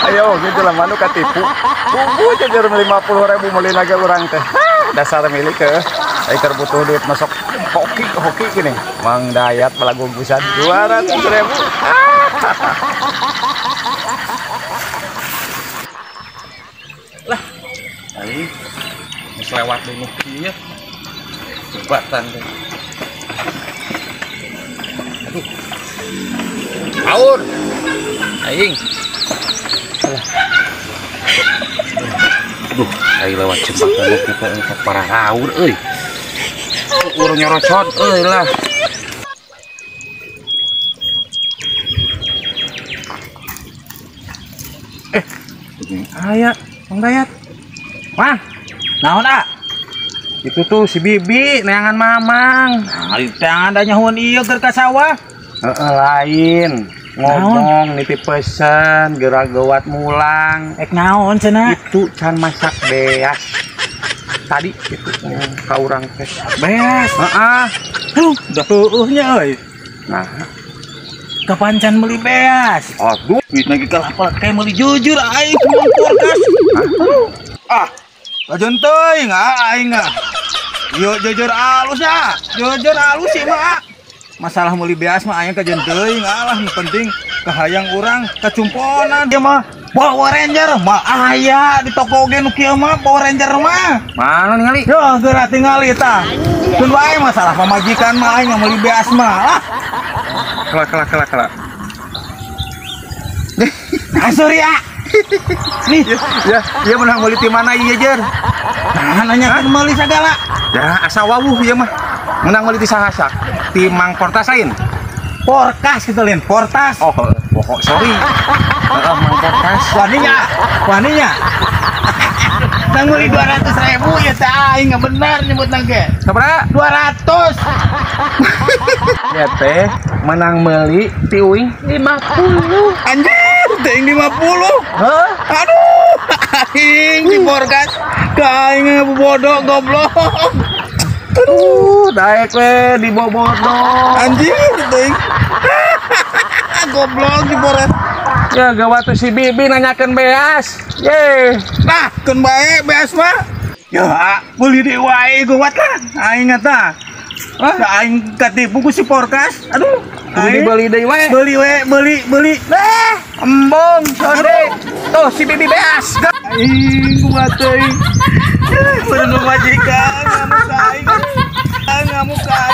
Ayo gitu lah manu katipu. Tunggu jajar 50.000 meuli lagi urang teh. Dasar milik ke. Ai keur butuh duit masuk hoki hoki gini. Mang Dayat balagung pisan 200.000. Lah, ai geus lewat deui nu kieu. Jembatan teh. Aduh. Aur. Aing. Aduh, aing lewat jembatan kita untuk parah raur euy. Urang nyorocot euy lah. Aya, Mang Dayat. Wah, naon ah? Itu tuh si Bibi neangan Mamang. Nah, teangan da nyahuan ieu keur ka sawah. Heeh, lain. Ngomong nitip pesen, geura geuwat mulang. Ek naon cenah? Itu can masak beas. Tadi itu ka urang teh. Beas. Heeh. Huh, dah heueuh nya euy. Nah, kapan can meuli beas? Aduh, duit lagi kalah kayak meuli jujur aing cuma porkas. Ah, lajon teuing aing ah. Yo jujur alus ya. Jujur alus sih mah. Masalah meuli beas mah aing kajen teuing alah nu penting kahayang urang kacumponan dia mah. Power Ranger mah aya di toko oge nu kieu mah Power Ranger mah. Mana ningali? Yo geura tingali tah. Keun wae masalah pamajikan mah aing meuli beas mah. Ah. Kelak kelak kelak kelak. Ah sorry ah. Nih, ya, ya menang meuli ti mana ieu jer? Nah, nanyakeun meuli sagala. Ya, asa wawuh ieu mah. Menang meuli ti saha sak? Ti Mang Portas lain. Porkas gitu lain, Portas. Oh, pokok sorry. Heeh, Mang Portas. Waninya, waninya. Nang meuli 200.000 ya teh aing enggak benar nyebut nang ge. Sabaraha? 200. Ya teh menang meuli ti uing 50. Anjir, teh 50. Hah? Aduh, aing di Porkas. Ka aing bodoh goblok. Aduh, daek we dibobodo. Anjir, teuing. Goblok di Porkas. Ya gawat tuh si Bibi nanyakeun beas. Ye. Nah, keun bae beas mah. Ya, meuli deui wae gawat lah. Aing eta. Ah, aing katipu ku si Porkas. Aduh, kudu dibeli deui wae. Beli we, beli, beli. Nah, embung sode. Tuh si Bibi beas. Aing kumaha teuing. Bener majikan ngamuk ka aing. Ngamuk ka aing.